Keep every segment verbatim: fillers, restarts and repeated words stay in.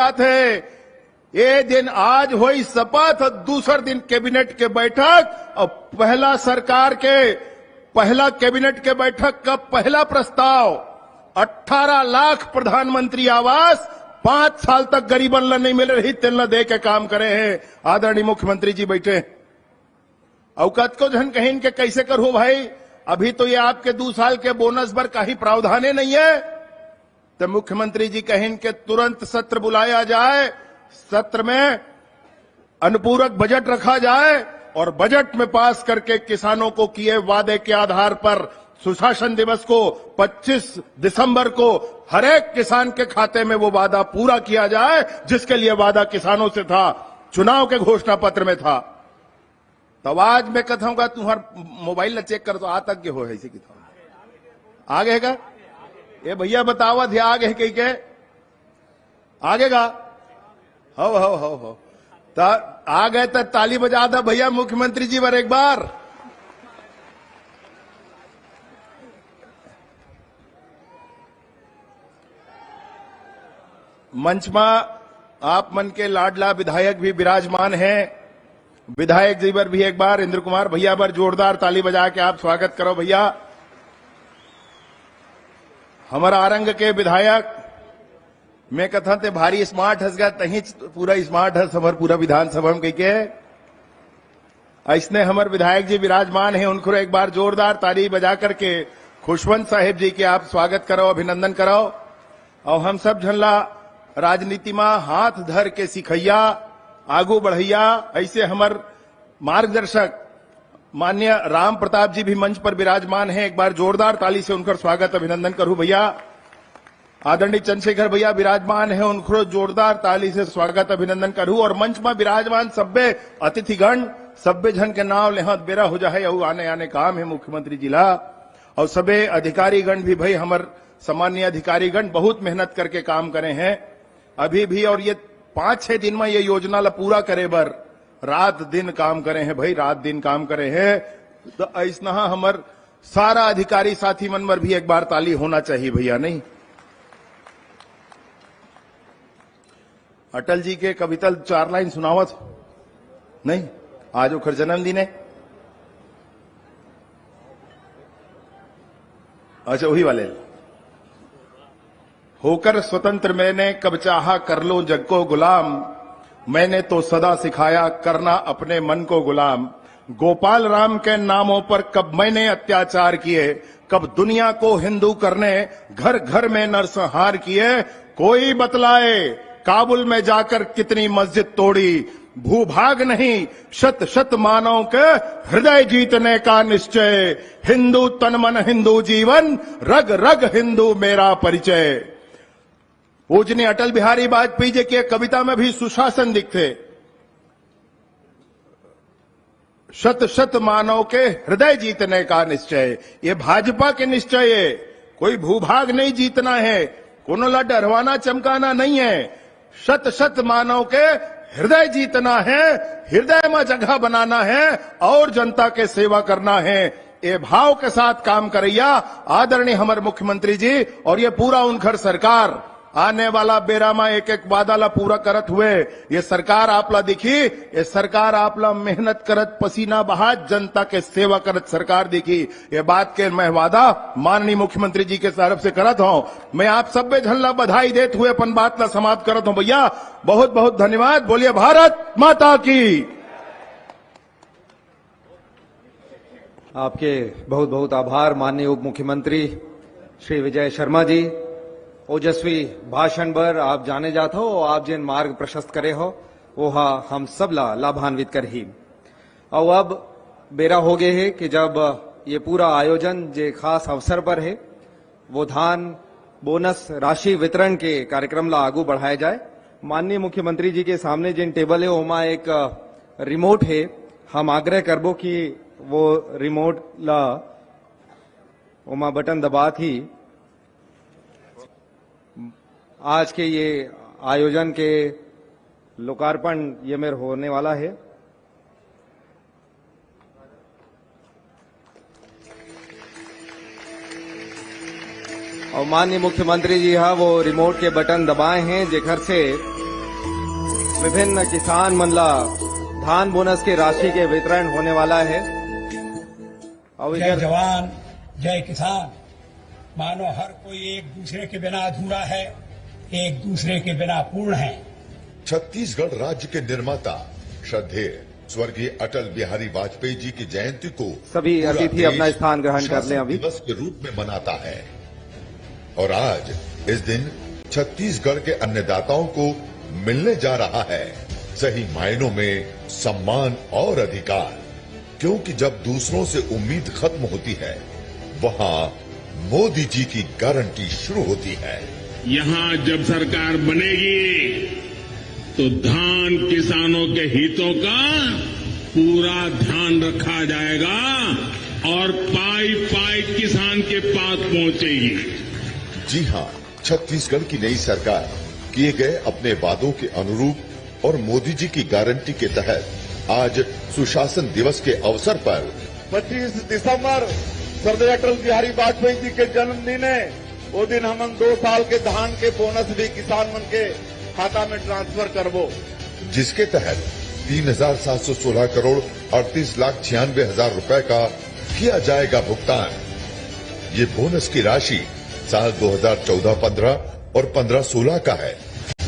जात हे। ये दिन आज होई शपथ, दूसर दिन कैबिनेट के बैठक और पहला सरकार के, पहला कैबिनेट के बैठक का पहला प्रस्ताव, अठारह लाख प्रधानमंत्री आवास पांच साल तक गरीबन ला नहीं मिल रही, तेन ला दे के काम करे हैं आदरणीय मुख्यमंत्री जी बैठे हैं। और कतको झन कहिन के कैसे करो भाई, अभी तो ये आपके दो साल के बोनस बर काही प्रावधाने नहीं है। तो मुख्यमंत्री जी कहिन के तुरंत सत्र बुलाया जाए, सत्र में अनुपूरक बजट रखा जाए और बजट में पास करके किसानों को किए वादे के आधार पर सुशासन दिवस को पच्चीस दिसंबर को हर एक किसान के खाते में वो वादा पूरा किया जाए, जिसके लिए वादा किसानों से था, चुनाव के घोषणा पत्र में था। तब आज मैं कथौं का तुम्हार मोबाइल ला चेक कर तो आ तक के हो है इसी की था। आगे का? ये भैया बतावत हे आगे कही के? आगे का? हो, हो, हो, हो। त आगे त ताली बजा दा भैया मुख्यमंत्री जी बर एक बार। मंच मा आप मन के लाडला विधायक भी विराजमान हैं। विधायक जी बर भी एक बार, इंद्र कुमार भैया बर जोरदार ताली बजा के आप स्वागत करो भैया। हमर आरंग के विधायक, मैं कथा ते भारी स्मार्ट हस गा, तही पूरा स्मार्ट हस हमर पूरा विधानसभा में कह के। ऐसने हमर विधायक जी विराजमान हैं, उनको एक बार जोरदार ताली बजा करके खुशवंत साहेब जी के आप स्वागत करो, अभिनंदन करो। और हम सब झन ला राजनीति मा हाथ धर के सिखैया, आगू बढ़ैया, ऐसे हमर मार्गदर्शक माननीय राम प्रताप जी भी मंच पर विराजमान हैं। एक बार जोरदार ताली से उनकर स्वागत, अभिनंदन करूं भैया। आदरणीय चंद्रशेखर भैया विराजमान हैं, उनको जोरदार ताली से स्वागत, अभिनंदन करूं। और मंच में विराजमान सब्बे अतिथिगण, सब्बे झन के नाव लेहत बेरा हो जाए, अउ आने आने काम है मुख्यमंत्री जी ला। और सब्बे अधिकारीगण भी भाई, हमर सम्माननीय अधिकारीगण बहुत मेहनत करके काम करे हैं अभी भी, और ये पांच छह दिन में ये योजना ला पूरा करे बर रात दिन काम करे हैं भाई, रात दिन काम करे हैं। तो ऐसना हमर सारा अधिकारी साथी मन बर भी एक बार ताली होना चाहिए भैया, नहीं? अटल जी के कविता चार लाइन सुनावत हो? नहीं, आज ओखर जन्मदिन है। अच्छा, वही वाले। होकर स्वतंत्र मैंने कब चाहा कर लूं जग को गुलाम, मैंने तो सदा सिखाया करना अपने मन को गुलाम। गोपाल राम के नामों पर कब मैंने अत्याचार किए, कब दुनिया को हिंदू करने घर घर में नरसंहार किए। कोई बतलाए काबुल में जाकर कितनी मस्जिद तोड़ी, भूभाग नहीं शत शत मानव के हृदय जीतने का निश्चय। हिंदू तन मन हिंदू जीवन, रग रग हिंदू मेरा परिचय। पूजनीय अटल बिहारी वाजपेयी जी के कविता में भी सुशासन दिखते, शत शत मानव के हृदय जीतने का निश्चय। ये भाजपा के निश्चय है, कोई भूभाग नहीं जीतना है, कोनो ला डरवाना चमकाना नहीं है। शत शत मानव के हृदय जीतना है, हृदय में जगह बनाना है और जनता के सेवा करना है। ये भाव के साथ काम करैया आदरणीय हमर मुख्यमंत्री जी और ये पूरा उनकर सरकार आने वाला बेरा में एक एक वादा ला पूरा करत हुए ये सरकार आप ला दिखी। ये सरकार आप ला मेहनत करत, पसीना बहात, जनता के सेवा करत सरकार दिखी। ये बात के मैं वादा माननीय मुख्यमंत्री जी के तरफ से करत हूँ। मैं आप सब्बे झन ला बधाई देत हुए अपन बात ला समाप्त करत हूँ भैया। बहुत बहुत धन्यवाद। बोलिए भारत माता की। आपके बहुत बहुत आभार माननीय उप मुख्यमंत्री श्री विजय शर्मा जी। ओजस्वी भाषण बर आप जाने जात हो, आप जेन मार्ग प्रशस्त करे हो, वो हा हम सब ला लाभान्वित करही। अउ अब बेरा हो गए है कि जब ये पूरा आयोजन जे खास अवसर पर है, वो धान बोनस राशि वितरण के कार्यक्रम ला आगू बढ़ाए जाए। माननीय मुख्यमंत्री जी के सामने जिन टेबल है, ओमा एक, अ, रिमोट है। हम आग्रह करबो कि वो रिमोट ला ओमा बटन दबात ही आज के ये आयोजन के लोकार्पण ये मेर होने वाला है। और माननीय मुख्यमंत्री जी हा वो रिमोट के बटन दबाए हैं, जेकर से विभिन्न किसान मन ला धान बोनस के राशि के वितरण होने वाला है। और जय इधर जवान, जय किसान। मानो हर कोई एक दूसरे के बिना अधूरा है, एक दूसरे के बिना पूर्ण है। छत्तीसगढ़ राज्य के निर्माता श्रद्धेय स्वर्गीय अटल बिहारी वाजपेयी जी की जयंती को सभी पूरा अतिथि देश अपना स्थान ग्रहण कर लें सुशासन अभी। दिवस के रूप में मनाता है। और आज इस दिन छत्तीसगढ़ के अन्नदाताओं को मिलने जा रहा है सही मायनों में सम्मान और अधिकार, क्योंकि जब दूसरों से उम्मीद खत्म होती है, वहां मोदी जी की गारंटी शुरू होती है। यहाँ जब सरकार बनेगी, तो धान किसानों के हितों का पूरा ध्यान रखा जाएगा और पाई पाई किसान के पास पहुंचेगी। जी हाँ, छत्तीसगढ़ की नई सरकार किए गए अपने वादों के अनुरूप और मोदी जी की गारंटी के तहत आज सुशासन दिवस के अवसर पर पच्चीस दिसंबर सरदार अटल बिहारी वाजपेयी जी के जन्मदिन है। वो दिन हमन दो साल के धान के बोनस भी किसान मन के खाता में ट्रांसफर करबो। जिसके तहत तीन हजार सात सौ सोलह करोड़ अड़तीस लाख छियानवे हजार रुपए का किया जाएगा भुगतान। ये बोनस की राशि साल दो हज़ार चौदह पन्द्रह और पन्द्रह सोलह का है,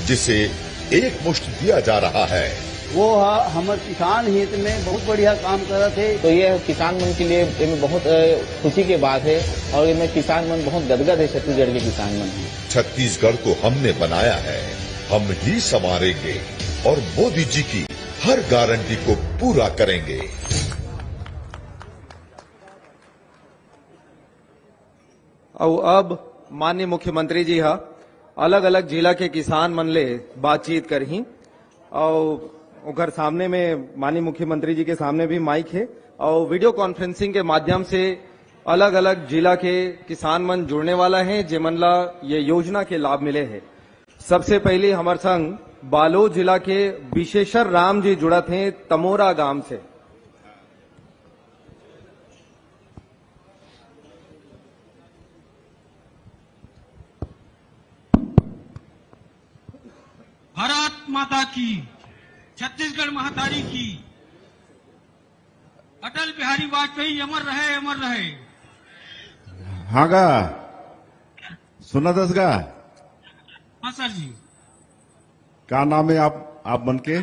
जिसे एक मुश्त दिया जा रहा है। वो ह-, हमर किसान हित में बहुत बढ़िया काम करत हे। तो ये किसान मन के लिए एमे बहुत, अ, खुशी के बात है और एमे किसान मन बहुत गदगद है छत्तीसगढ़ के किसान मन। छत्तीसगढ़ को हमने बनाया है, हम ही संवारेंगे और मोदी जी की हर गारंटी को पूरा करेंगे। अउ अब माननीय मुख्यमंत्री जी हा अलग-अलग जिला के किसान मन ले बातचीत करही। अउ ओकर सामने में माननीय मुख्यमंत्री जी के सामने भी माइक हे अउ वीडियो कॉन्फ्रेंसिंग के माध्यम से अलग-अलग जिला के किसान मन जुड़ने वाला हे, जेमन ला ये योजना के लाभ मिले हे। सबसे पहले हमर संग बालोद जिला के विशेश्वर राम जी जुड़त हे तमोरा गांव से। भारत माता की, छत्तीसगढ़ महतारी की, अटल बिहारी वाजपेयी अमर रहे, अमर रहे। हाँ गा, सुनत हस गा? हाँ सर जी। का नाम है आप, आप मन के?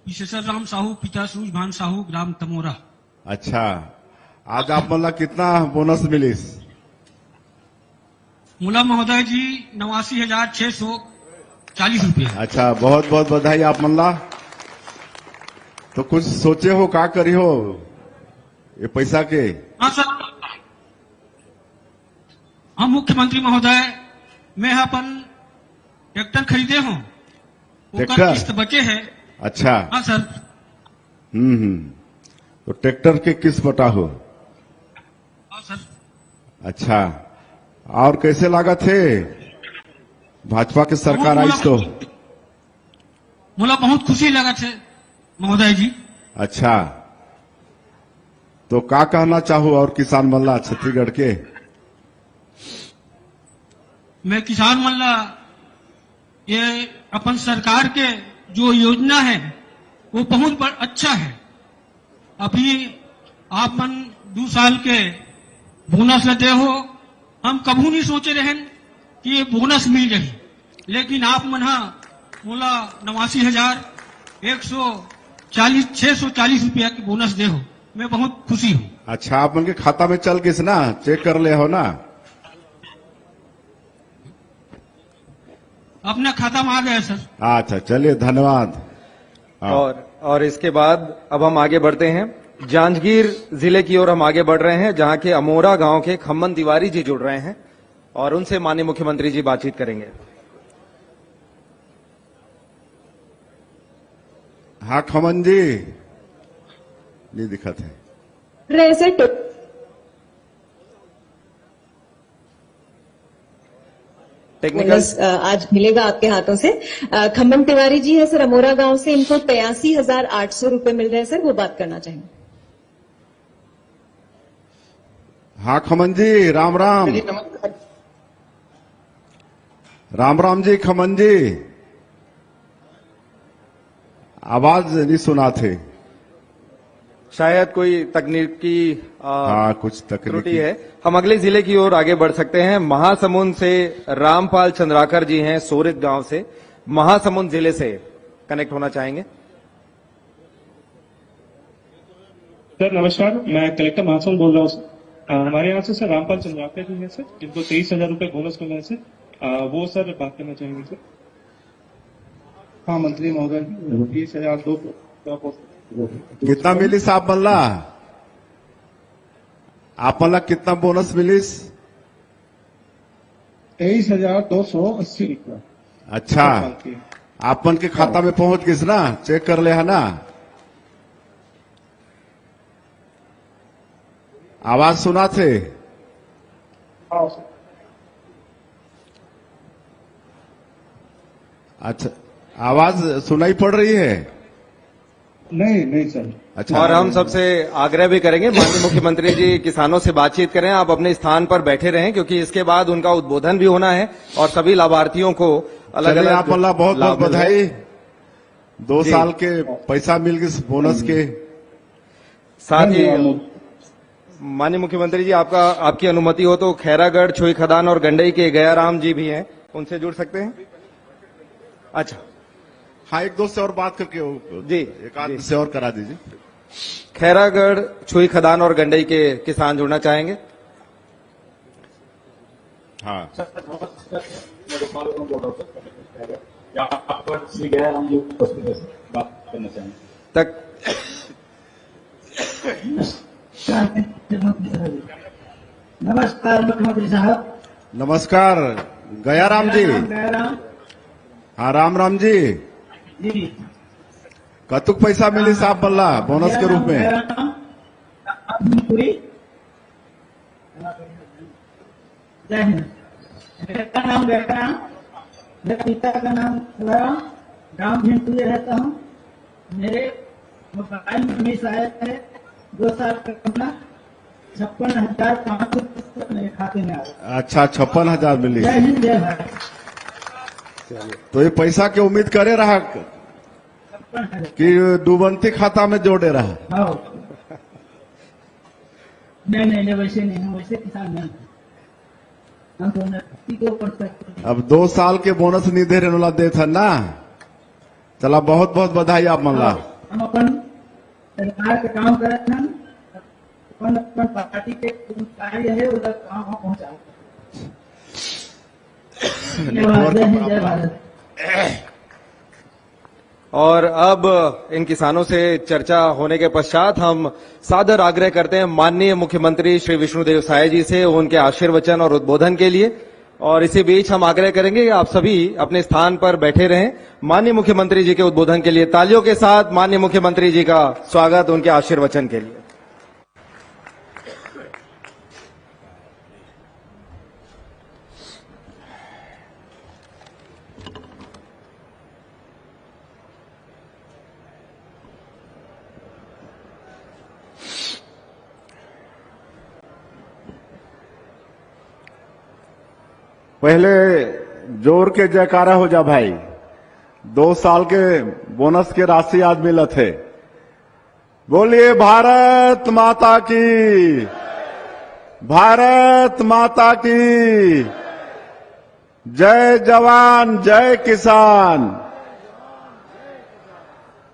विशेश्वर राम साहू, पिता सूझ भान साहू, ग्राम तमोरा। अच्छा, आज आप मन ला कितना बोनस मिलिस? मोला महोदय जी, नवासी हजार छह सौ चालीस रुपया। अच्छा, बहुत बहुत बधाई आप मन ला। तो कुछ सोचे हो, का करी हो ये पैसा के? हाँ सर, हम मुख्यमंत्री महोदय, मैं अपन ट्रैक्टर खरीदे हूँ, ओकर ट्रैक्टर? किस्त बचे है। अच्छा। हाँ सर। हम्म हम्म। तो ट्रैक्टर के किस्त पटा हो? हाँ सर। अच्छा, और कैसे लागत हे भाजपा के सरकार बहुत आइस तो? मोला बहुत खुशी लागत हे महोदय जी। अच्छा, तो का कहना चाहू और किसान मन ला छत्तीसगढ़ के? मैं किसान मन ला ये अपन सरकार के जो योजना है वो बहुत बड़-, अच्छा है। अभी आप मन दू साल के बोनस ल दे हो, हम कभू नहीं सोचे रहन कि ये बोनस मिल जाही, लेकिन आप मन हा मोला नवासी हजार एक सौ चालीस, छह सौ चालीस रुपया के बोनस दे हो, मैं बहुत खुशी हूँ। अच्छा, आप मन के खाता में चल गिस ना, चेक कर ले हो ना? अपना खाता में आ गया सर। अच्छा, चलिए, धन्यवाद। हाँ। और, और इसके बाद अब हम आगे बढ़ते हैं। जांजगीर जिले की ओर हम आगे बढ़ रहे हैं, जहां के अमोरा गांव के खम्मन तिवारी जी जुड़ रहे हैं और उनसे माननीय मुख्यमंत्री जी बातचीत करेंगे। हाँ खम्मन जी, नहीं दिखत हे। रहे सर, टे- टेक्निकल। बोनस, अ, आज मिलेगा आपके हाथों से। अ, खम्मन तिवारी जी है सर, अमोरा गांव से, इनको तिरासी हजार आठ सौ रुपए मिल रहे हैं सर, वो बात करना चाहेंगे। हाँ खम्मन जी, राम राम। जी, नमस्कार। राम राम जी खम्मन जी। आवाज नहीं सुनाथे। शायद कोई तकनीकी, आ, हाँ, कुछ तकनीकी त्रुटि है। हम अगले जिले की ओर आगे बढ़ सकते हैं। महासमुंद से रामपाल चंद्राकर जी हैं, सोरित गांव से, महासमुंद जिले से कनेक्ट होना चाहेंगे। सर नमस्कार, मैं कलेक्टर महासमुंद बोल रहा हूँ सर। अ, हमारे यहाँ से सर रामपाल चंद्राकर जी हैं सर, जिनको तेईस हजार रुपये बोनस मिला है सर। अ, वो सर बात करना चाहेंगे सर। हाँ मंत्री महोदय, तीस हजार दो सौ। कितना मिलिस आप मन ला? आप मन ला कितना बोनस मिलिस? तेईस हजार दो सौ अस्सी रुपया। अच्छा, दो साल के। आप मन के खाता में पहुंच गिस ना, चेक कर ले है ना? आवाज सुनाथे? हाँ। अच्छा, आवाज सुनाई पड़ रही है? नहीं, नहीं सर। अच्छा। और हम सबसे आग्रह भी करेंगे, माननीय मुख्यमंत्री जी किसानों से बातचीत करें, आप अपने स्थान पर बैठे रहें, क्योंकि इसके बाद उनका उद्बोधन भी होना है और सभी लाभार्थियों को अलग-अलग चलिए, आप मन ला बहुत बहुत लाभ मिल रहे हैं। बधाई। दो जी। साल के पैसा मिल गए बोनस के। साथ ही धन्यवाद। माननीय मुख्यमंत्री जी, आपका, आपकी अनुमति हो तो खैरागढ़, छुई खदान और गंडई के गयाराम जी भी हैं, उनसे जुड़ सकते हैं। अच्छा। हाँ, एक दो से और बात करके वो जी, एक आध जी। से और करा दीजिए। खैरागढ़, छुई खदान और गंडई के किसान जुड़ना चाहेंगे। हाँ। यहाँ पर श्री गयाराम जी उपस्थित है, बात करना चाहेंगे। तक नमस्कार मुख्यमंत्री साहब। नमस्कार गयाराम जी। गयाराम, गयाराम। हाँ, राम राम जी। जी। कतुक पैसा मिलिस आप मन ला बोनस के रूप में? गयाराम, गयाराम, पूरी जय हिंद। मेरा नाम गयाराम, मेरे पिता का नाम राम, गांव झिंटुए रहता हूँ। मेरे मोबाइल में मिस आया है, दो साल का अपना छप्पन हजार पाँच सौ मेरे खाते में आ गया। अच्छा, छप्पन हजार मिली। जय हिंद, जय भारत। तो ये पैसा के उम्मीद करे रहा छप्पन हजार। कि डूबंती खाता में जोड़े रहा? हाँ। नहीं, नहीं, नहीं, वैसे नहीं, हम वैसे किसान नहीं हैं। हम तो उन्नति के ऊपर तक अब दो साल के बोनस नहीं दे रहे, ओला देत हन ना। चला, बहुत बहुत बधाई आप मन ला। हाँ, हम अपन सरकार के काम करत हन, अपन, अपन पार्टी के जो कार्य है, उधर काम हम पहुंचाओ। धन्यवाद, जय हिंद, जय भारत। और अब इन किसानों से चर्चा होने के पश्चात हम सादर आग्रह करते हैं माननीय मुख्यमंत्री श्री विष्णुदेव साय जी से उनके आशीर्वचन और उद्बोधन के लिए। और इसी बीच हम आग्रह करेंगे कि आप सभी अपने स्थान पर बैठे रहें। माननीय मुख्यमंत्री जी के उद्बोधन के लिए तालियों के साथ माननीय मुख्यमंत्री जी का स्वागत उनके आशीर्वचन के लिए। पहले जोर के जयकारा हो जा भाई, दो साल के बोनस के राशि आज मिलत हे। बोलिए भारत माता की, भारत माता की। जय जवान, जय किसान,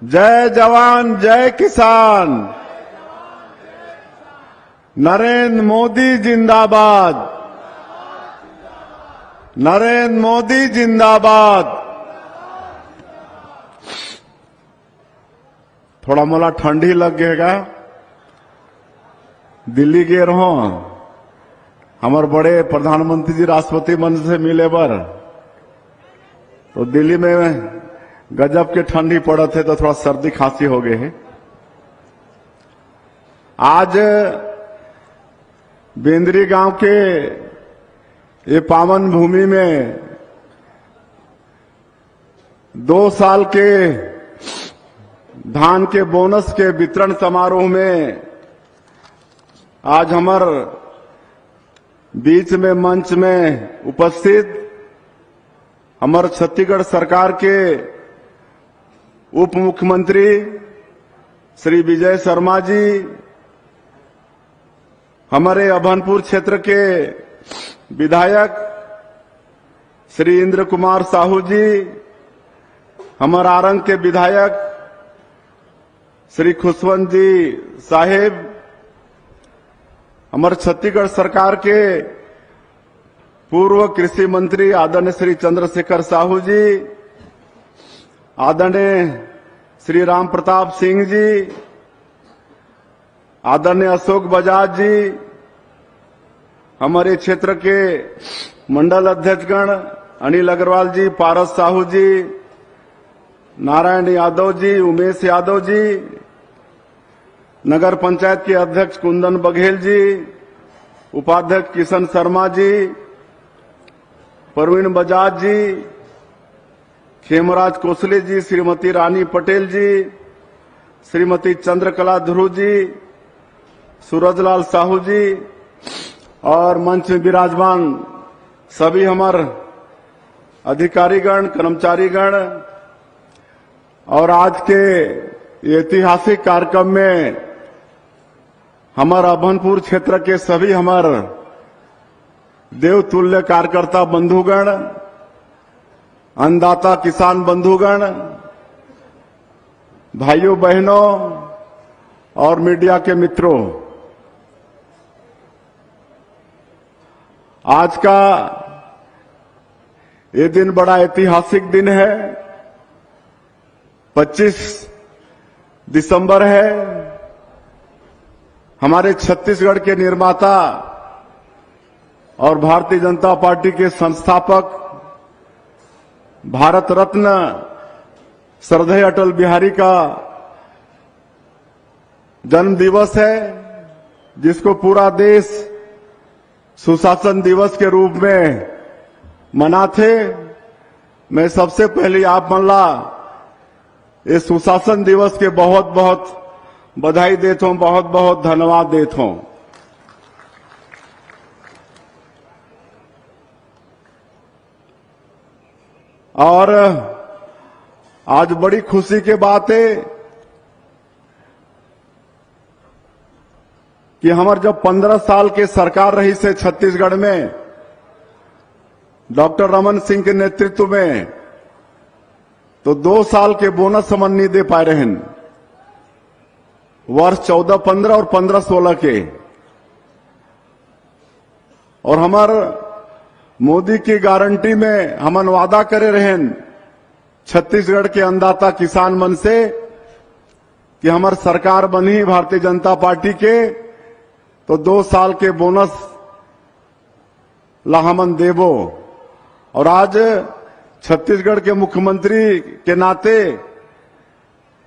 जय जवान, जय किसान। नरेंद्र मोदी जिंदाबाद, नरेंद्र मोदी जिंदाबाद। थोड़ा मोला ठंडी लग गए गा। दिल्ली गे रहो, हमर बड़े प्रधानमंत्री जी राष्ट्रपति मन से मिले बर, तो दिल्ली में गजब के ठंडी पड़त हे, तो थोड़ा सर्दी खांसी हो गए हे। आज बेंदरी गांव के ये पावन भूमि में दो साल के धान के बोनस के वितरण समारोह में आज हमर बीच में मंच में उपस्थित हमर छत्तीसगढ़ सरकार के उप मुख्यमंत्री श्री विजय शर्मा जी, हमारे अभनपुर क्षेत्र के विधायक श्री इंद्र कुमार साहू जी, हमार आरंग के विधायक श्री खुशवंत जी साहेब, हमार छत्तीसगढ़ सरकार के पूर्व कृषि मंत्री आदरणीय श्री चंद्रशेखर साहू जी, आदरणीय श्री राम प्रताप सिंह जी, आदरणीय अशोक बजाज जी, हमारे क्षेत्र के मंडल अध्यक्षगण अनिल अग्रवाल जी, पारस साहू जी, नारायण यादव जी, उमेश यादव जी, नगर पंचायत के अध्यक्ष कुंदन बघेल जी, उपाध्यक्ष किशन शर्मा जी, प्रवीण बजाज जी, खेमराज कोसले जी, श्रीमती रानी पटेल जी, श्रीमती चंद्रकला ध्रुव जी, सूरजलाल साहू जी और मंच में विराजमान सभी हमार अधिकारीगण, कर्मचारीगण और आज के ऐतिहासिक कार्यक्रम में हमार अभनपुर क्षेत्र के सभी हमार देवतुल्य कार्यकर्ता बंधुगण, अन्नदाता किसान बंधुगण, भाइयों बहनों और मीडिया के मित्रों, आज का ये दिन बड़ा ऐतिहासिक दिन है। पच्चीस दिसंबर है। हमारे छत्तीसगढ़ के निर्माता और भारतीय जनता पार्टी के संस्थापक, भारत रत्न श्रद्धेय अटल बिहारी का जन्म दिवस है, जिसको पूरा देश सुशासन दिवस के रूप में मनाथे। मैं सबसे पहले आप मन ला ये सुशासन दिवस के बहुत बहुत बधाई देत हूं, बहुत बहुत धन्यवाद देत हूं। और आज बड़ी खुशी के बात है कि हमार जब पन्द्रह साल के सरकार रहिसे छत्तीसगढ़ में डॉक्टर रमन सिंह के नेतृत्व में, तो दो साल के बोनस हमन नहीं दे पाए रहेन, वर्ष चौदह पन्द्रह और पन्द्रह सोलह के। और हमार मोदी की गारंटी में हमन वादा करे रहेन छत्तीसगढ़ के अन्नदाता किसान मन से कि हमार सरकार बनही भारतीय जनता पार्टी के, तो दो साल के बोनस ला हमन देबो। और आज छत्तीसगढ़ के मुख्यमंत्री के नाते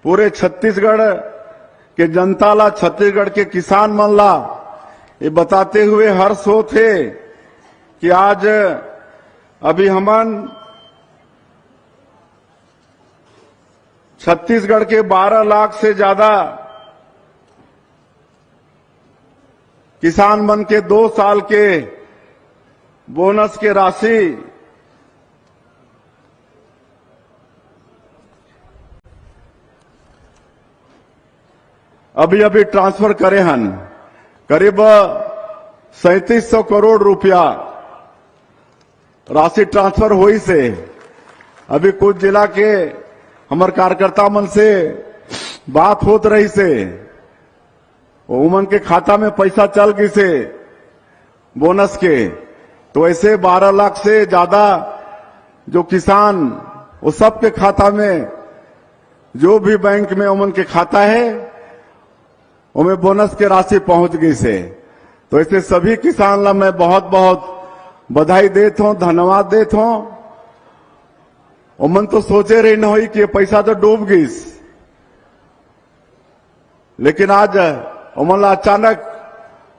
पूरे छत्तीसगढ़ के जनता ला, छत्तीसगढ़ के किसान मन ला ये बताते हुए हर्ष होत हे कि आज अभी हमन छत्तीसगढ़ के बारह लाख से ज्यादा किसान मन के दो साल के बोनस के राशि अभी अभी ट्रांसफर करे हन। करीब सैंतीस सौ करोड़ रुपया राशि ट्रांसफर होइसे। अभी कुछ जिला के हमर कार्यकर्ता मन से बात होत रहिसे, उमन के खाता में पैसा चल गिसे बोनस के, तो ऐसे बारह लाख से ज्यादा जो किसान, वो सबके खाता में, जो भी बैंक में उमन के खाता है, ओमे बोनस के राशि पहुंच गिसे। तो ऐसे सभी किसान ला मैं बहुत बहुत बधाई देत हूं, धन्यवाद देत हूं। ओमन तो सोचे रहिन होही कि ये पैसा तो डूब गिस, लेकिन आज ओमन ला अचानक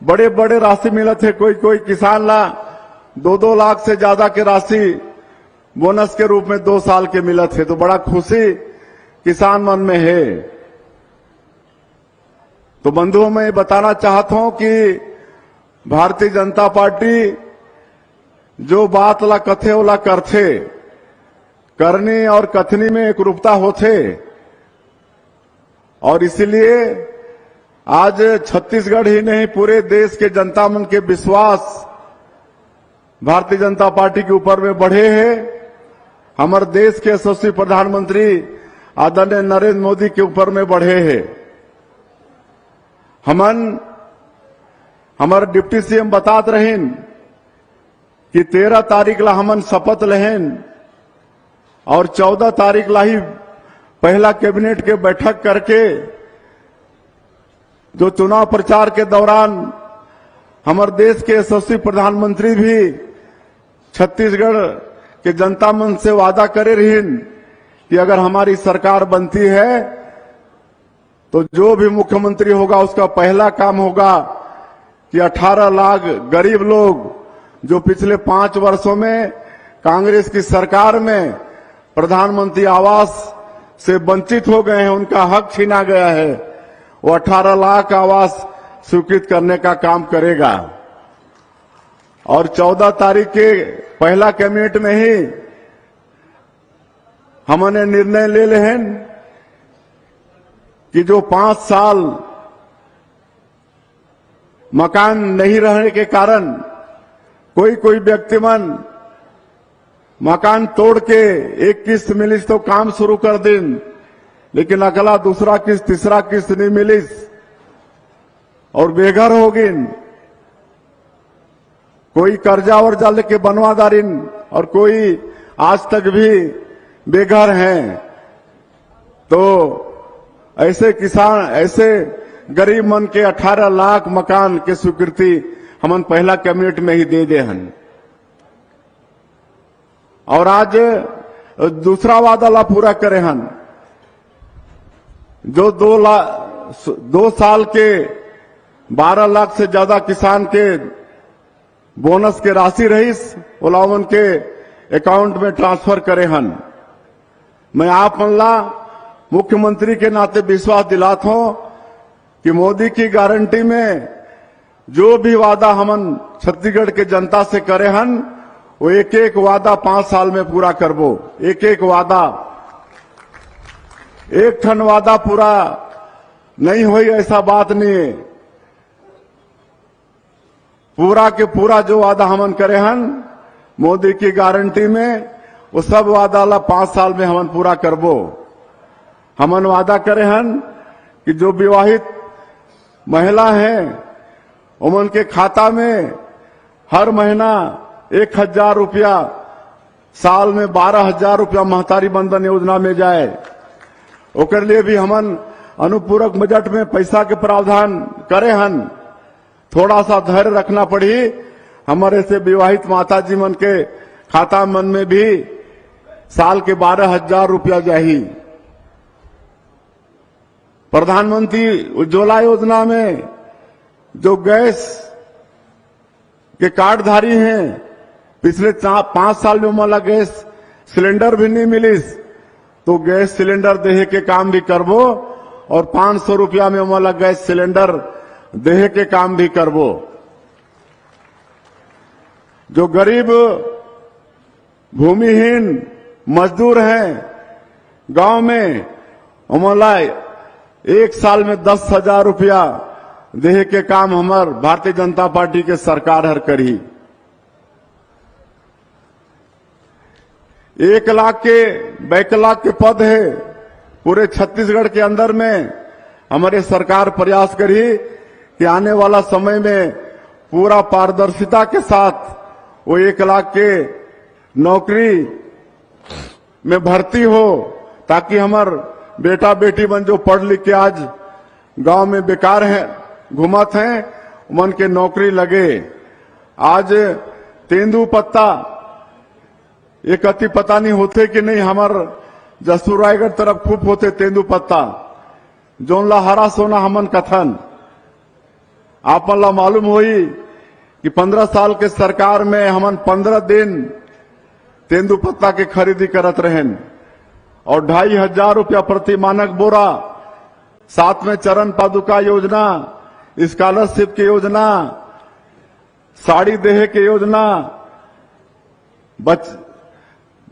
बड़े बड़े राशि मिलत हे। कोई कोई किसान ला दो दो लाख से ज्यादा के राशि बोनस के रूप में दो साल के मिलत हे, तो बड़ा खुशी किसान मन में हे। तो बंधुओं, मैं ये बताना चाहत हूं कि भारतीय जनता पार्टी जो बात ला कथे, ओला करथे। करनी और कथनी में एकरूपता होथे। और इसीलिए आज छत्तीसगढ़ ही नहीं, पूरे देश के जनता मन के विश्वास भारतीय जनता पार्टी के ऊपर में बढ़े हे। हमर देश के यशस्वी प्रधानमंत्री आदरणीय नरेंद्र मोदी के ऊपर में बढ़े हे। हमन, हमर डिप्टी सीएम बतात रहिन कि तेरह तारीख ला हमन शपथ लेहेन और चौदह तारीख ला ही पहला कैबिनेट के बैठक करके जो चुनाव प्रचार के दौरान हमर देश के यशस्वी प्रधानमंत्री भी छत्तीसगढ़ के जनता मन से वादा करे रहिन कि अगर हमारी सरकार बनती है तो जो भी मुख्यमंत्री होगा उसका पहला काम होगा कि अठारह लाख गरीब लोग जो पिछले पांच वर्षों में कांग्रेस की सरकार में प्रधानमंत्री आवास से वंचित हो गए हैं, उनका हक छीना गया है, वो अठारह लाख आवास स्वीकृत करने का काम करेगा। और चौदह तारीख के पहला कैबिनेट में ही हमने निर्णय ले लेहन कि जो पांच साल मकान नहीं रहने के कारण कोई कोई व्यक्ति मन मकान तोड़ के एक किस्त मिलिस तो काम शुरू कर दिन, लेकिन अगला दूसरा किस्त, तीसरा किस्त नहीं मिलिस और बेघर हो गिन। कोई कर्जा वर्जा लेके बनवा दारिन और कोई आज तक भी बेघर हैं। तो ऐसे किसान, ऐसे गरीब मन के अठारह लाख मकान के स्वीकृति हमन पहला कैबिनेट में ही दे दे हन। और आज दूसरा वादा ला पूरा करे हन, जो दो ला-, दो साल के बारह लाख से ज्यादा किसान के बोनस के राशि रहिस, ओला ओमन के अकाउंट में ट्रांसफर करे हन। मैं आप मन ला मुख्यमंत्री के नाते विश्वास दिलात हूं कि मोदी की गारंटी में जो भी वादा हमन छत्तीसगढ़ के जनता से करे हन, वो एक एक वादा पांच साल में पूरा करबो। एक एक वादा, एक ठन वादा पूरा नहीं होई, ऐसा बात नहीं है। पूरा के पूरा जो वादा हमन करे हन मोदी की गारंटी में, वो सब वादा ला पांच साल में हमन पूरा करबो। हमन वादा करे हन कि जो विवाहित महिला हैं, उमन के खाता में हर महीना एक हजार रुपया, साल में बारह हजार रुपया महतारी वंदन योजना में जाए। ओकर लिए भी हमन अनुपूरक बजट में पैसा के प्रावधान करे हन। थोड़ा सा धैर्य रखना पड़ी। हमर ऐसे विवाहित माता जी मन के खाता मन में भी साल के बारह हजार रुपया जाही। प्रधानमंत्री उज्ज्वला योजना में जो गैस के कार्डधारी हैं, पिछले चा-, पांच साल में ओमन ला गैस सिलेंडर भी नहीं मिलिस, तो गैस सिलेंडर देहे के काम भी करबो और पांच सौ रुपया में ओमन ला गैस सिलेंडर देहे के काम भी करबो। जो गरीब भूमिहीन मजदूर हैं गांव में, ओमन ला एक साल में दस हजार रुपया देहे के काम हमर भारतीय जनता पार्टी के सरकार हर करही। एक लाख के, बैक लाख के पद है पूरे छत्तीसगढ़ के अंदर में। हमारे सरकार प्रयास करही कि आने वाला समय में पूरा पारदर्शिता के साथ वो एक लाख के नौकरी में भर्ती हो, ताकि हमर बेटा बेटी मन जो पढ़ लिख के आज गांव में बेकार हैं, घूमत हैं, उमन के नौकरी लगे। आज तेंदू पत्ता, ये कति पता नहीं होथे कि नहीं, हमर जसपुर रायगढ़ तरफ खूब होथे तेंदू पत्ता, जोन ला हरा सोना हमन कथन। आप मन ला मालूम होही कि पन्द्रह साल के सरकार में हमन पन्द्रह दिन तेंदू पत्ता के खरीदी करत रहेन और ढाई हजार रुपया प्रति मानक बोरा, साथ में चरण पादुका योजना, स्कॉलरशिप के योजना, साड़ी देहे के योजना, बच-,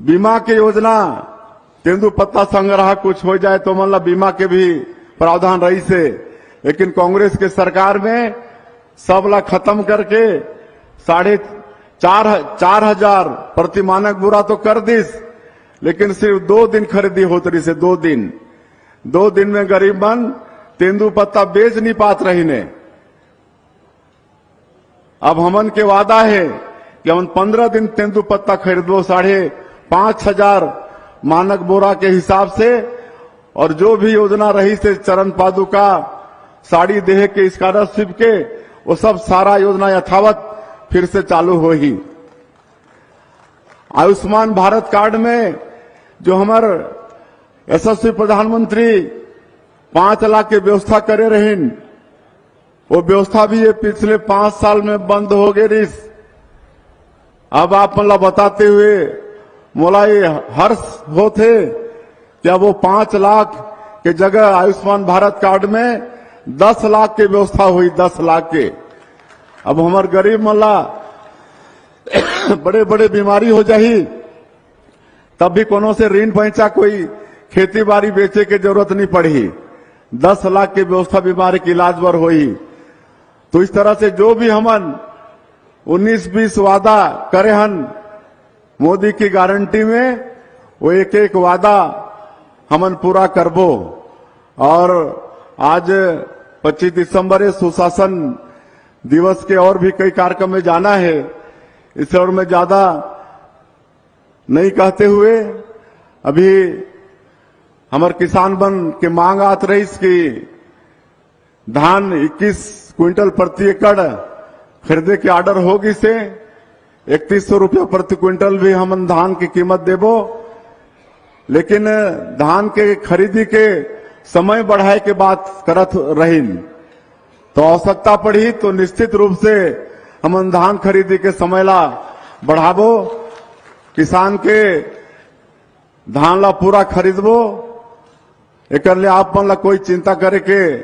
बीमा के योजना, तेंदू पत्ता संग्रह कुछ हो जाए तो ओमन ला बीमा के भी प्रावधान रहिस हे, लेकिन कांग्रेस के सरकार में सब ला खत्म करके साढ़े चार, चार हजार प्रति मानक बोरा तो कर दिस, लेकिन सिर्फ दो दिन खरीदी होत रहिस हे, दो दिन। दो दिन में गरीब मन तेंदू पत्ता बेच नहीं पात रहिन हे। अब हमन के वादा हे कि हमन पंद्रह दिन तेंदू पत्ता खरीदबो, साढ़े पांच हजार मानक बोरा के हिसाब से, और जो भी योजना रहिस हे चरण पादुका, साड़ी देहे के, स्कॉलरशिप के, वो सब सारा योजना यथावत फिर से चालू होही। आयुष्मान भारत कार्ड में जो हमर यशस्वी प्रधानमंत्री पांच लाख के व्यवस्था करे रहिन, वो व्यवस्था भी ये पिछले पांच साल में बंद हो गे रिस। अब आप मन ला बताते हुए मोला ये हर्ष होत हे कि अब वो पांच लाख के जगह आयुष्मान भारत कार्ड में दस लाख के व्यवस्था होही, दस लाख के। अब हमर गरीब मन ला बड़े-बड़े बीमारी हो जाही, तब भी कोनो से ऋण पैसा, कोई खेती बाड़ी बेचे के जरूरत नहीं पड़ही। दस लाख के व्यवस्था बीमारी के इलाज बर होही। तो इस तरह से जो भी हमन उन्नीस बीस वादा करे हन मोदी की गारंटी में, वो एक एक वादा हमन पूरा करबो। और आज पच्चीस दिसंबर है, सुशासन दिवस के और भी कई कार्यक्रम में जाना है, इस ओर में ज्यादा नहीं कहते हुए, अभी हमर किसान मन के मांग आत रहिस कि धान इक्कीस क्विंटल प्रति एकड़ खरीदे के ऑर्डर हो गिस हे, इकतीस सौ रुपया प्रति क्विंटल भी हमन धान की कीमत देबो, लेकिन धान के खरीदी के समय बढ़ाए के बात करत रहिन। तो आवश्यकता पड़ही तो निश्चित रूप से हमन धान खरीदी के समय ला बढ़ाबो, किसान के धान ला पूरा खरीदबो। एकर ले आप मन ला कोई चिंता करे के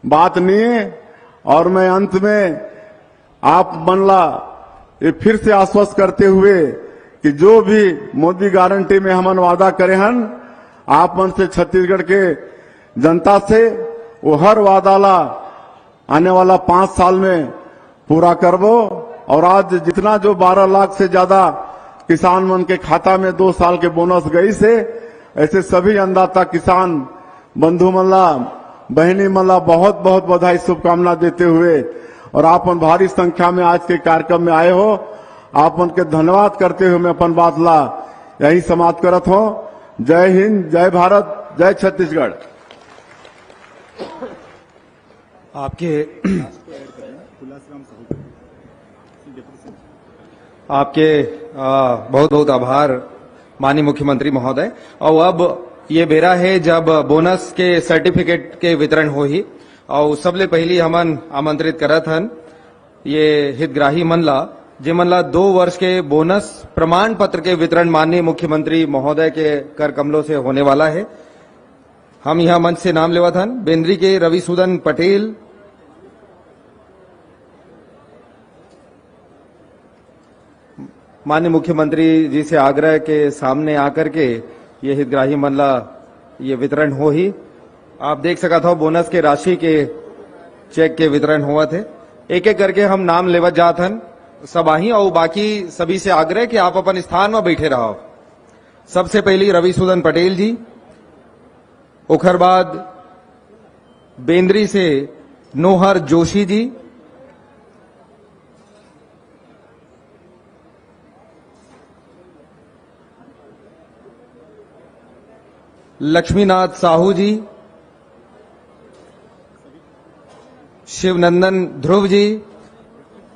बात नहीं है। और मैं अंत में आप मन ला ये फिर से आश्वस्त करते हुए कि जो भी मोदी गारंटी में हमन वादा करे हन, आप मन से, छत्तीसगढ़ के जनता से, वो हर वादा ला आने वाला पांच साल में पूरा करबो। और आज जितना जो बारह लाख से ज्यादा किसान मन के खाता में दो साल के बोनस गइस हे, ऐसे सभी अन्नदाता किसान बंधु मन ला, बहिनी मन ला बहुत बहुत बधाई, शुभकामना देते हुए, और आप मन भारी संख्या में आज के कार्यक्रम में आए हो, आप मन के धन्यवाद करते हुए मैं अपन बात ला यही समाप्त करत हो। जय हिंद, जय भारत, जय छत्तीसगढ़। आपके आपके, आ, बहुत बहुत आभार माननीय मुख्यमंत्री महोदय। और अब ये बेरा है जब बोनस के सर्टिफिकेट के वितरण होही, और सबले पहली हमन आमंत्रित करत हन ये हितग्राही मन ला, जेमन ला दो वर्ष के बोनस प्रमाण पत्र के वितरण माननीय मुख्यमंत्री महोदय के कर कमलों से होने वाला है। हम यहाँ मंच से नाम लेवत हन, बेंदरी के रविसूदन पटेल, माननीय मुख्यमंत्री जी से आग्रह के सामने आकर के ये हितग्राही मन ला ये वितरण होही। आप देख सकत हो बोनस के राशि के चेक के वितरण होवत हे। एक एक करके हम नाम लेवत जात हन, सब आही, और बाकी सभी से आग्रह कि आप अपन स्थान में बैठे रहो। सबसे पहली रविसूदन पटेल जी, ओखर बाद बेंदरी से नोहर जोशी जी, लक्ष्मीनाथ साहू जी, शिवनंदन ध्रुव जी,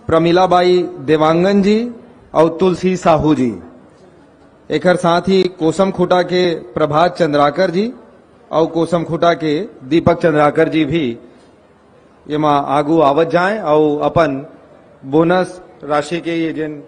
प्रमिलाबाई देवांगन जी और तुलसी साहू जी। एकर साथ ही कोसम खूंटा के प्रभात चंद्राकर जी और कोसम खूंटा के दीपक चंद्राकर जी भी एमा आगू आवत जाए और अपन बोनस राशि के ये जेन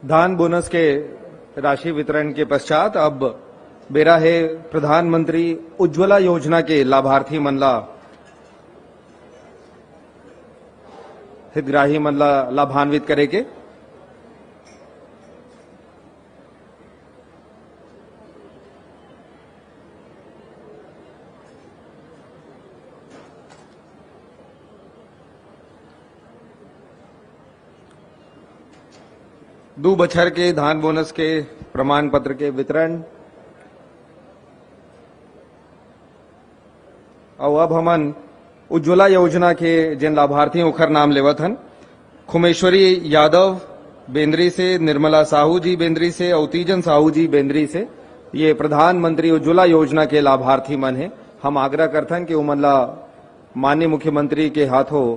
धान बोनस के राशि वितरण के पश्चात अब बेरा हे प्रधानमंत्री उज्ज्वला योजना के लाभार्थी मन ला, हितग्राही मन ला लाभान्वित करे के। दू बछर के धान बोनस के प्रमाण पत्र के वितरण। अउ अब हमन उज्ज्वला योजना के जेन लाभार्थी, ओखर नाम लेवत हन। खुमेश्वरी यादव बेंदरी से, निर्मला साहू जी बेंदरी से अउ तीजन साहू जी बेंदरी से, ये प्रधानमंत्री उज्ज्वला योजना के लाभार्थी मन हे। हम आग्रह करथन कि उमन ला माननीय मुख्यमंत्री के हाथों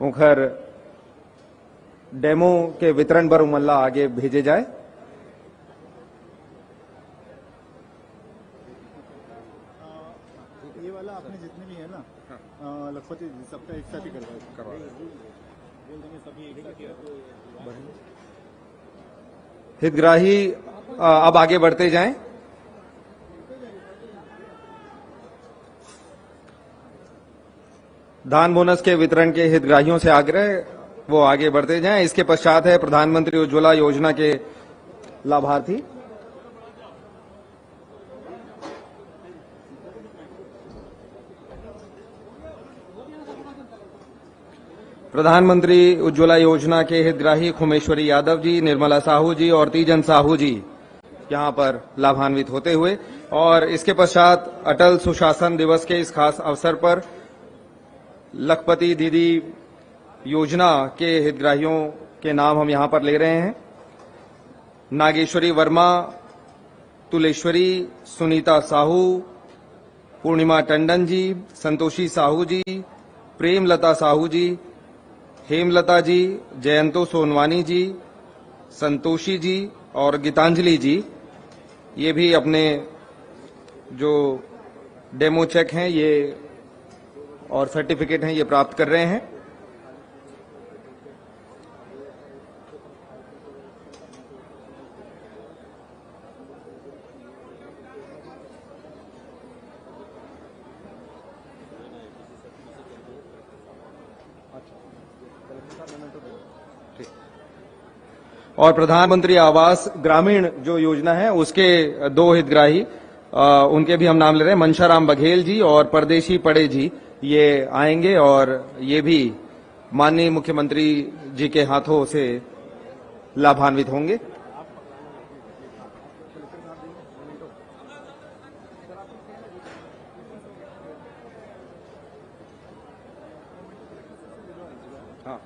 ओखर डेमो के वितरण बर उमन ला आगे भेजे जाए। ये वाला आपने जितने भी है ना, अ, लखपति जी, सबका एक साथ ही करवाए। करवा रहे हैं। हितग्राही, अ, अब आगे बढ़ते जाएं। धान बोनस के वितरण के हितग्राहियों से आग्रह, वो आगे बढ़ते जाएं। इसके पश्चात है प्रधानमंत्री उज्ज्वला योजना के लाभार्थी। प्रधानमंत्री उज्ज्वला योजना के हितग्राही खुमेश्वरी यादव जी, निर्मला साहू जी और तीजन साहू जी यहाँ पर लाभान्वित होते हुए, और इसके पश्चात अटल सुशासन दिवस के इस खास अवसर पर लखपति दीदी योजना के हितग्राहियों के नाम हम यहाँ पर ले रहे हैं। नागेश्वरी वर्मा, तुलेश्वरी, सुनीता साहू, पूर्णिमा टंडन जी, संतोषी साहू जी, प्रेमलता साहू जी, हेमलता जी, जयंतो सोनवानी जी, संतोषी जी और गीतांजलि जी, ये भी अपने जो डेमो चेक हैं ये और सर्टिफिकेट हैं, ये प्राप्त कर रहे हैं। और प्रधानमंत्री आवास ग्रामीण जो योजना है, उसके दो हितग्राही, अ, उनके भी हम नाम ले रहे हैं, मंशाराम बघेल जी और परदेशी पड़े जी, ये आएंगे और ये भी माननीय मुख्यमंत्री जी के हाथों से लाभान्वित होंगे। हाँ।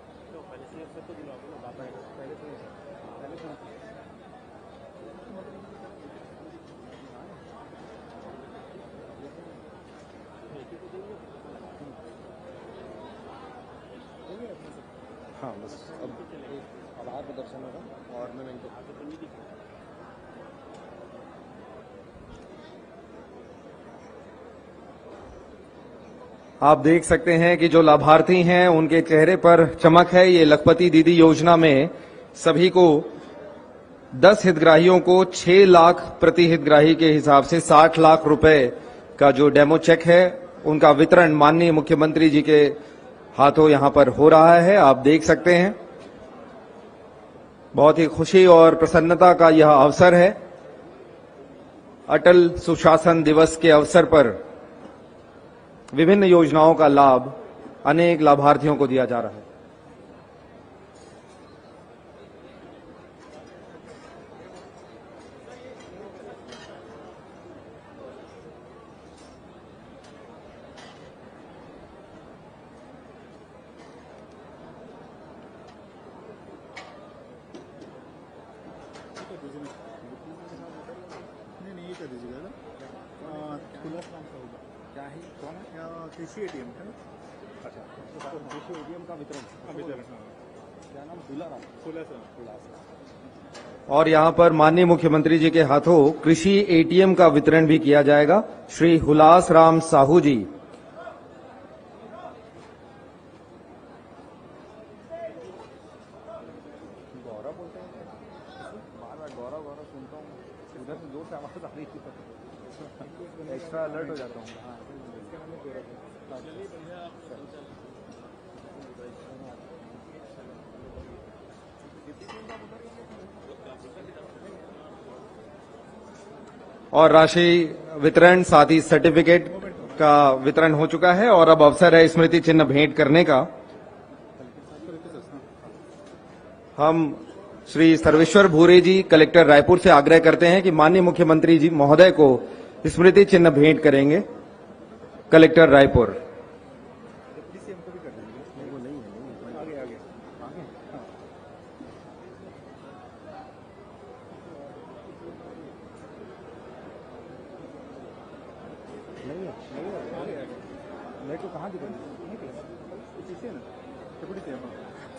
हाँ, बस अब एक आभार प्रदर्शन होगा और मैं इनको आप देख सकते हैं कि जो लाभार्थी हैं, उनके चेहरे पर चमक है। ये लखपति दीदी योजना में सभी को, दस हितग्राहियों को छह लाख प्रति हितग्राही के हिसाब से साठ लाख रुपए का जो डेमो चेक है, उनका वितरण माननीय मुख्यमंत्री जी के हाथों यहाँ पर हो रहा है। आप देख सकते हैं, बहुत ही खुशी और प्रसन्नता का यह अवसर है। अटल सुशासन दिवस के अवसर पर विभिन्न योजनाओं का लाभ अनेक लाभार्थियों को दिया जा रहा है। नहीं, नहीं, ये कर दीजिएगा ना। आ, खुला काम का होगा। क्या है? कौन है? आ, कृषि एटीएम है ना? अच्छा, उसको कृषि एटीएम का वितरण। हाँ, वितरण, हाँ। क्या नाम? हुलाराम। हुलासराम। हुलासराम। और यहाँ पर माननीय मुख्यमंत्री जी के हाथों कृषि एटीएम का वितरण भी किया जाएगा। श्री हुलास राम साहू जी। और राशि वितरण, साथ ही सर्टिफिकेट का वितरण हो चुका है और अब अवसर है स्मृति चिन्ह भेंट करने का। हम श्री सर्वेश्वर भूरे जी, कलेक्टर रायपुर से आग्रह करते हैं कि माननीय मुख्यमंत्री जी महोदय को स्मृति चिन्ह भेंट करेंगे। कलेक्टर रायपुर। नहीं है, नहीं है, नहीं है। मेरे को कहाँ दिख रहा है? नहीं दिख रहा। पीछे है ना, डेप्यूटी सीएम।